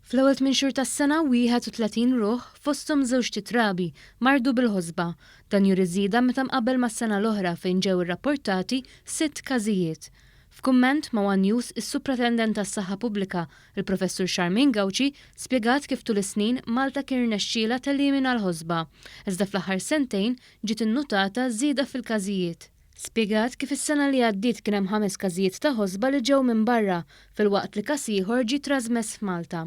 Fl-ewwel tminn xhur tas-sena, 31 ruħ, fosthom żewġt itrabi, mardu bil-ħosba. Dan juri żieda meta mqabbel mas-sena l-oħra fejn ġew irrapportati sitt każijiet. F'kumment ma' one News, is-Supretendent tas-Saħħa Pubblika, il-Professur Charmaine Gauci, spjegat kif tul is-snin Malta kien rnexxielha telimina l-ħosba, iżda fl-aħħar sentejn ġiet innutata żieda fil-każijiet. Spjegat kif is-sena li għaddiet kien hemm ħames każijiet ta' ħosba li ġew minn barra, filwaqt li każ ieħor ġie trażmess f'Malta.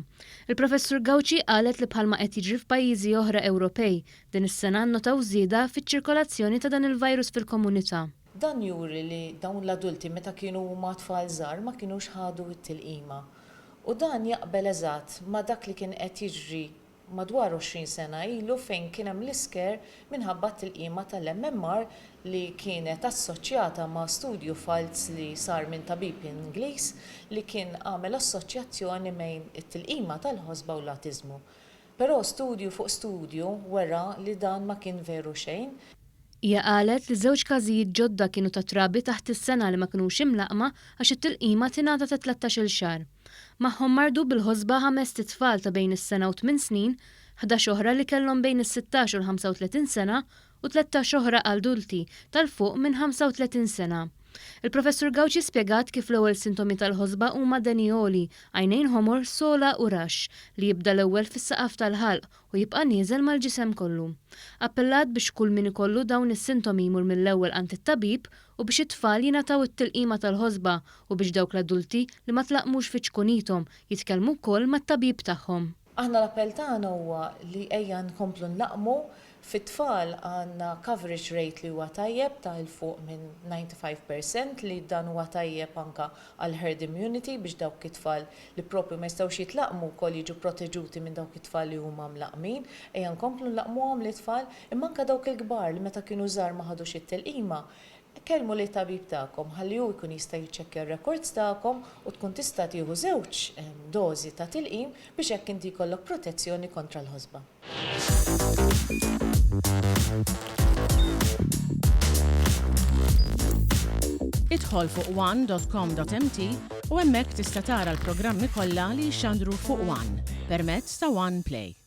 Il-Professur Gauci qalet li bħalma qed jiġri f'pajjiżi oħra Ewropej, din is-sena nnotaw żieda fiċ-ċirkolazzjoni ta' dan il-virus fil-komunità. Dan juri li dawn l-adulti meta kienu huma tfal żgħar ma kinux ħadu t-tilqima. U dan jaqbel eżatt ma' dak li kien qed jiġri madwar 20 sena ilu fejn kien hemm l-isker minħabba t-tilqima tal-MMR li kienet assoċjata ma' studju falz li sar minn tabib Ingliż li kien għamel assoċjazzjoni mejn it-tilqima tal-ħosba u l-awtiżmu. Però studju fuq studju wera li dan ma kien veru xejn. Hija qalet li żewġ każijiet ġodda kienu ta' trabi taħt is-sena li ma kinux imlaqqma għax it-tilqima tingħata ta' tlettax-il xahar. Magħhom mardu bil-ħosba ħamest itfal ta' bejn is-sena u tminn snin, 11 oħra li kellhom bejn is-sittax u l-35 sena u 13 oħra adulti ta' 'l fuq minn 35 sena. Il-Professur Gauci spjegat kif l-ewwel sintomi tal-ħosba huma deni għoli, għajnejn ħomor, sogħla u raxx, li jibda l-ewwel fis-saqaf tal-ħalq u jibqa' nieżel mal-ġisem kollu. Appellat biex kull min ikollu dawn is-sintomi jmur mill-ewwel għand it-tabib u biex it-tfal jingħataw it-tilqima tal-ħosba u biex dawk l-adulti li ma tlaqqmux fi ċkunithom jitkellmu wkoll mat-tabib tagħhom. Aħna l-appell tagħna huwa li ejja nkomplu nlaqqmu, fit-tfal għandna coverage rate li huwa tajjeb ta' 'l fuq minn 95 percent li dan huwa tajjeb anke għal herd immunity biex dawk it-tfal li proprju ma jistgħux jitlaqqmu wkoll jiġu proteġuti minn dawk it-tfal li huma mlaqqmin. Ejja nkomplu nlaqqmuhom lit-tfal, imma anke dawk il-kbar li meta kienu żgħar ma ħadux it-tilqima, kellmu lit-tabib tagħkom ħalli hu jkun jista' jiċċekkja r-rekords tagħkom u tkun tista' tieħu żewġ dożi ta' tilqim biex hekk inti jkollok protezzjoni kontra l-ħosba. Idħol fuq one dot com dot mt u hemmhekk tista' tara l-programmi kollha li jixxandru fuq one permezz ta' One Play.